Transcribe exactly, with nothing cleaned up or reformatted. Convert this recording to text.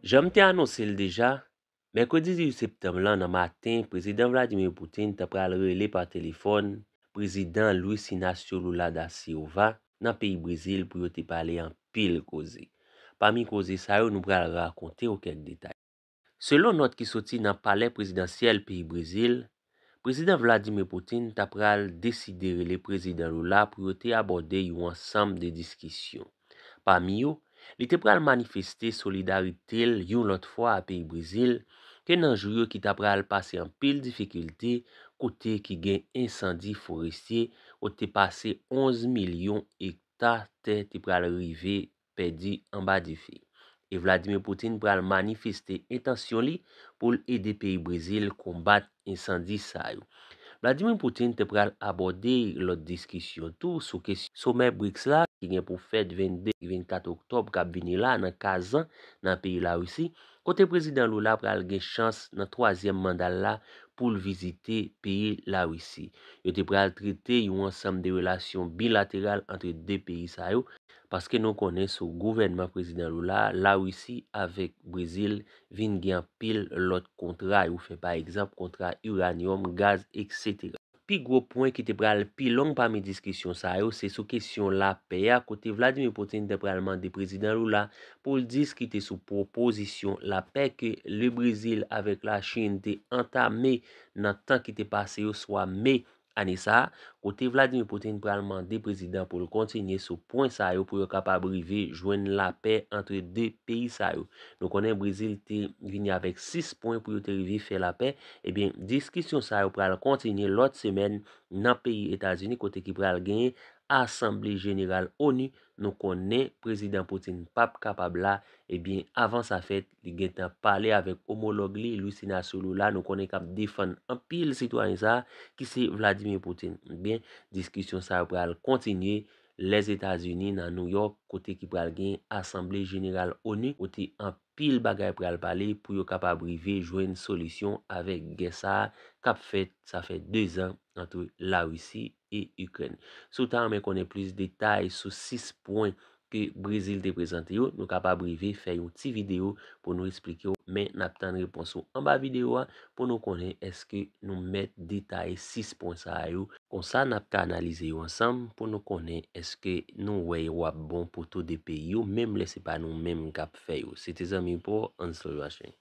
Jan m te anonse l deja, mèkredi dizuit septanm lan nan maten, Prezidan Vladimir Putin ta pral rele pa telefòn Prezidan Luiz Inácio Lula da Silva nan peyi Brezil pou yo te pale anpil koze. Pami koze sa yo, nou pral rakonte w kèk detay. Selon nòt ki soti nan palè prezidansyèl peyi Brezil, Prezidan Vladimir Putin ta pral deside rele Prezidan Lula pou yo te abòde yon ansanm de diskisyon. Pami yo, li te pral manifeste solidarite l yon lòt fwa a peyi Brezil, ke nan jou yo ki ta pral pase anpil difikilte, kote ki gen ensandi forestye, kote pase onz milyon ekta tè te pral rive pèdi anba dife. E Vladimir Putin pral manifeste entansyon li pou l ede peyi Brezil konbat ensandi sa yo. Vladimir Putin te pral abòde lòt diskisyon tou sou kesyon somè briks la ki gen pou fèt vennde, vennkat oktòb k ap vini la nan Kazan, nan peyi Larisi, kote Prezidan Lula pral gen chans nan twazyèm manda l la pou l vizite peyi Larisi. Yo te pral trete yon ansanm de relasyon bilateral ant de peyi sa yo, paske nou konnen sou gouvènman Prezidan Lula, Larisi avèk Brezil vin gen anpil lòt kontra yo fè, pa egzanp, kontra iranyòm, gaz, etsetera. Pi gwo pwen ki te pral pi long pami diskisyon sa yo, se sou kesyon lapè a, kote Vladimir Putin te pral mande Prezidan Lula pou l diskite sou pwopozisyon lapè ke le Brezil avèk Lachin te antame nan tan ki te pase yo, swa me ane sa a, kote Vladimir Putin pral mande prezidan pou l kontinye sou pwen sa yo pou yo kapab rive jwenn lapè ant de peyi sa yo. Nou konnen Brezil te vini avèk sis pwen pou yo te rive fè lapè. Ebyen, diskisyon sa yo pral kontinye lòt semèn nan peyi Etazini, kote ki pral genyen Asanble Jeneral onu. Nou konnen Prezidan Putin p ap kapab la. Ebyen, avan sa fèt, li gentan pale avèk omològ li, Luiz Inácio Lula, nou konnen k ap defann anpil sitwayen sa a, ki se Vladimir Putin. Ebyen, diskisyon sa yo pral kontinye Lèzetazini, nan New York, kote ki pral gen Asanble Jeneral onu, kote anpil bagay pral pale pou yo kapab rive jwenn solisyon avèk gè sa a k ap fèt, sa fè dezan, ant Larisi e Ikrèn. Si w ta renmen konnen plis detay sou sis pwen ke Brezil te prezante yo, nou kapab rive fè yon ti videyo pou nou eksplike w, men n ap tann repons ou anba videyo a pou nou konnen èske nou mèt detaye sis pwen sa a yo. Konsa, n ap ka analize yo ansanm pou nou konnen èske nou wè yo ap bon pou tou de peyi yo, menm lè se pa nou menm k ap fè yo. Se te zanmi pa w, Ansel Rachin.